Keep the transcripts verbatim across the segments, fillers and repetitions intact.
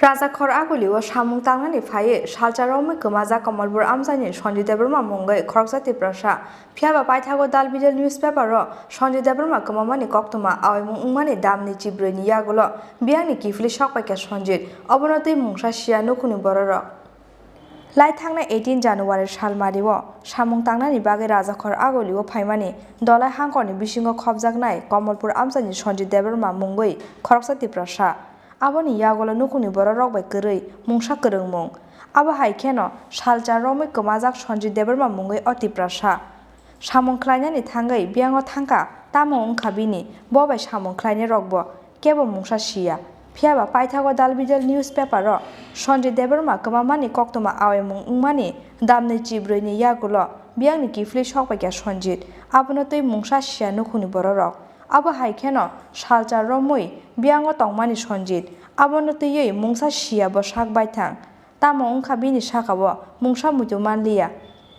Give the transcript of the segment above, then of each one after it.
Rajakhor Agulio samung tangnani phaiwi salsa romwi kwmajak Komolpur amchaini Sanjit Debbarma mungwi khoroksa Tiprasa. Phiyaba paithago Dal Bijal newspaper-o Sanjit Debbarma kwmamani koktwma awaimung wngmani damni chibrwini yagulo biyangni kiphilwi sokpaikha Sanjit, obono twi mungsa siya nukhungni bororok. Lai thangnai eighteen January salmario samung tangnani bagwi Rajakhor Agulio phaimani Dolai hangkorni bisingo khopjaknai Komolpur amchaini Sanjit Debbarma mungwi khoroksa Tiprasa. Aboni yagulo nukhungni bororok bai kwrwi mungsa kwrwngmung. Abo hai kheno salsa romwi kwmajak Sanjit Debbarma mungwi o Tiprasa. Samung khlainani thangwi biyango thangkha, tamo wngkha bini, bo bai samung khlainairokbo kebo mungsa siya. Phiyaba paithago Dal Bijal newspaper-o Sanjit Debbarma kwmamani koktwma awaimung wngmani damni chibrwini yagulo biyangni kiphilwi sokpaikha Sanjit, abono twi mungsa siya nukhungni bororok. Abo hai kheno salsa romwi biyango tongmani Sanjit, abono twiwi mungsa siya bo sak baithang. Tamo wngkha bini sakao mungsa muitu manliya.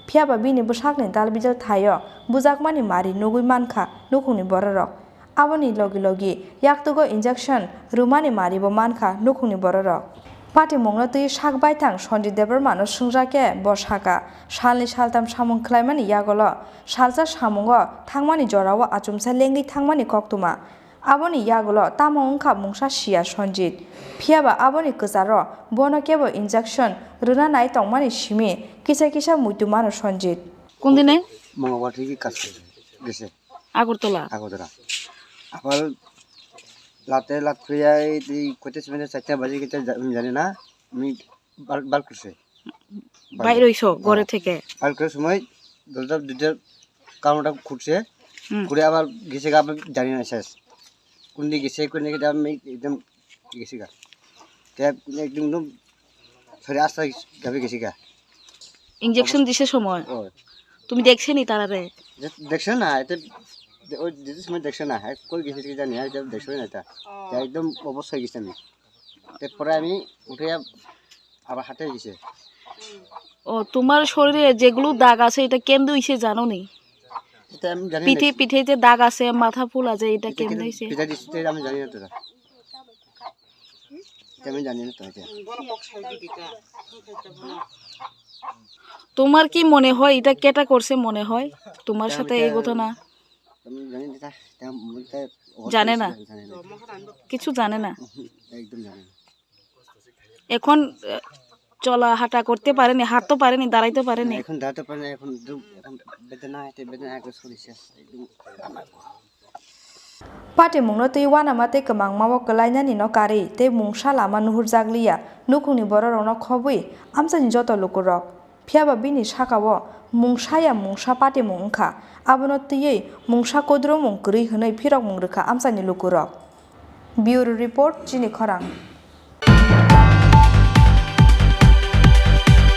Phiyaba bini bwsakni dal bijal thaio bujakmani mari nugwi mankha nukhungni bororok. Aboni logi logi yaktugo injection rwmani maribo mankha nukhungni bororok. Patimungno twi sak baithang Sanjit Debbarmano swngjak khe bo sakha, salni saltham samung khlaimani yagulo salsa samungo thangmani jorao achomsa lengwi thangmani koktwma. Aboni yagulo tamo wngkha mungsa siya Sanjit. Phiyaba aboni kwcharo bono kebo injection rwna nai tongmani simi kisa kisa muitu mano Sanjit. কোন দিনে? মঙ্গলবার থেকে কাজ করছে, গেছে আগরতলা। আগরতলা। আবার রাতে, রাত ফিরে এই, এই কয়টা সময়, চারটা বাজে কিনা জা-, আমি জানি না। আমি বার, বার করছে। বাইরে হইছো ঘরে থেকে? বার করার সময় দরজা দুইটা কারণটা খুঁটছে, হুম। খুঁড়ে আবার গেছে গা, আমি জানি না শেষ। কোন দিকে গেছে, কোন দিকে আমি একদম গেছি গা। তে একদম, একদম শরীর আস্তে গাবে গেছি গা। ইঞ্জেকশন দিছে সময়? ও। তুমি দেখছো নি তারারে? দে-, দেখছো না, এতে দে-, ওই দিতে সময় দেখছো না, হ্যাঁ, কই গেছে কি জানি, হ্যাঁ, এটা দেখছো না এটা। ও। তে একদম অবশ হয়ে গেছি আমি। এরপরে আমি উঠে আবার হাঁটে গেছে। ও, তোমার শরীরে যেগুলো দাগ আছে, এটা কেমনে হইছে জানো নি? এটা আমি জানি না। পিঠে, পিঠে যে দাগ আছে, মাথা ফুলা যে, এটা এটা কেমনে কেন হইছে? পিঠা দিচ্ছে, এটা আমি জানি না তো। এটা আমি জানি না তো, এটা। তোমার কি মনে হয় এটা কেটা করছে মনে হয় তোমার এটা সাথে আমি এই এটা ঘটনা? আমি জানি না, এটা, এটা, এটা জানে না? জানি না। কিছু জানে না? একদম জানি না। এখন, আহ, চলা হাঁটা করতে পারেনি, হাঁটতে পারেনি, দাঁড়াইতে পারেনি? এখন দাঁড়াতে পারে না, এখন একদম, এখন বেদনা, এতে বেদনা একদম শরীর শেষ, একদম। Patimungno twi uanama tei kwmangmao kwlainani no karwi tei mungsa lama nuhurjakliya nukhungni bororokno khobwi amchaini joto lukurok. Phiyaba bini sakao mungsa ya mungsa patimung wngkha, abono twiwi mungsa kudrumung kwrwi hwnwi phirokmung rwkha amchaini lukurok. Bureau Report, Chini Khorang.